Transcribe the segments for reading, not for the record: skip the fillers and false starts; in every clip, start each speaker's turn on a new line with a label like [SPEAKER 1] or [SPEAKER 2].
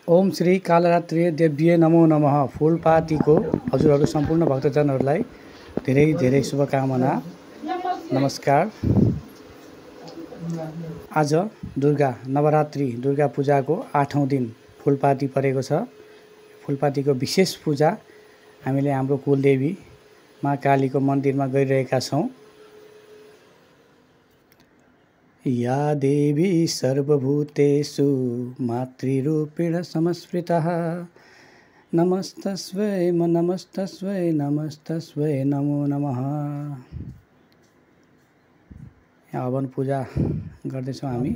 [SPEAKER 1] ओम श्री कालरात्रि देव्ये नमो नमः। फूलपातीको हजुरहरू सम्पूर्ण भक्तजनहरूलाई धेरै धेरै शुभकामना। नमस्कार। आज दुर्गा नवरात्रि दुर्गा पूजाको 8औं दिन फूलपाती परेको छ। फूलपातीको विशेष पूजा हामीले हाम्रो कुलदेवी माँ कालीको मन्दिरमा गरिरहेका छौं। या देवी सर्वभूतेषु मातृरूपेण संस्मृतः नमस्तस्यै नमो नमः। यहाँ हवन पूजा गर्दैछौँ हामी।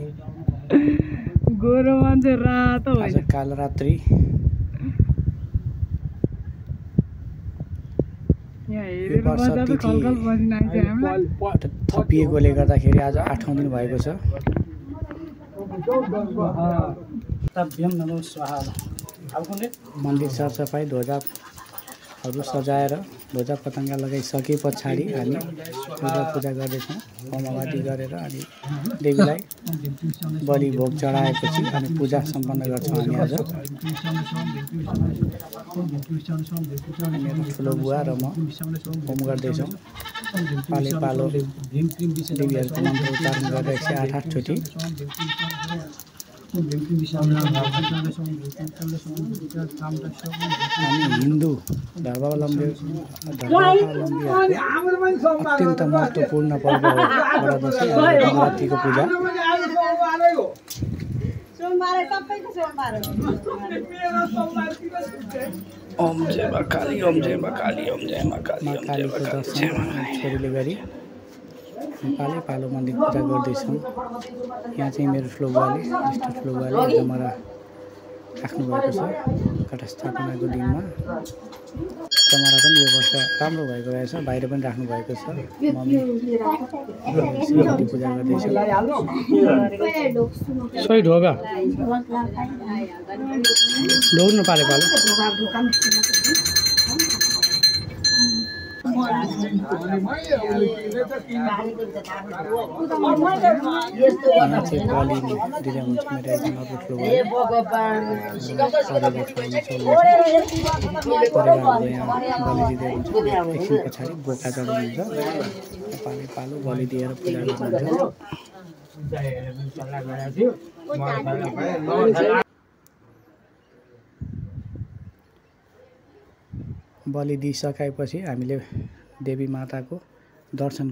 [SPEAKER 2] गोरो मान्छे रातो
[SPEAKER 1] आज कालरात्रि यो वर्ष तिथि थपिएकोले गर्दाखेरि आज 8औं दिन भएको छ। मन्दिर सरसफाई ध्वजाहरू सजाएर ध्वजा पतंगा लगाइसके पछाडि हामी दुर्गा पूजा गर्दैछौँ। होमवादी गरेर अनि देवीलाई बलि भोग चढाएपछि अनि पूजा सम्पन्न गर्छौँ हामी आज। मेरो ठुलो बुवा र म होम गर्दैछौँ। पाले पालो देवीहरूको मन्त्र उच्चारण गरेर 108 चोटि हामी हिन्दू धर्मावलम्बीहरूको अत्यन्त महत्त्वपूर्ण पर्व हो दशैँ नवरात्रिको पूजा। ओम जय माँ काली, ओम जय माँ काली, ओम जय माँ काली। माँ कालीको दर्शन छोरीले गरी पालै पालो मन्दिर पूजा गर्दैछौँ। यहाँ चाहिँ मेरो ठुलो बुवाले ज्येष्ठ ठुलो बुवाले जमरा राख्नुभएको छ। घटस्थापनाको दिनमा जमरा पनि यो वर्ष राम्रो भएको रहेछ। बाहिर पनि राख्नु भएको छ। मम्मी शिवजी पूजा गर्दैछ। सही ढोगा ढोग्नु पाले पालो यहाँ चाहिँ बलि दिँदै हुन्छ। मेरो एकजना ठुलो परिवारले यहाँ बलि दिँदै हुन्छ। एकछिन पछाडि बोका चढाउनुहुन्छ। पाले पालो बलि दिएर पूजा गर्नुहुन्छ। बलि दिइसकेपछि हामीले देवी माताको दर्शन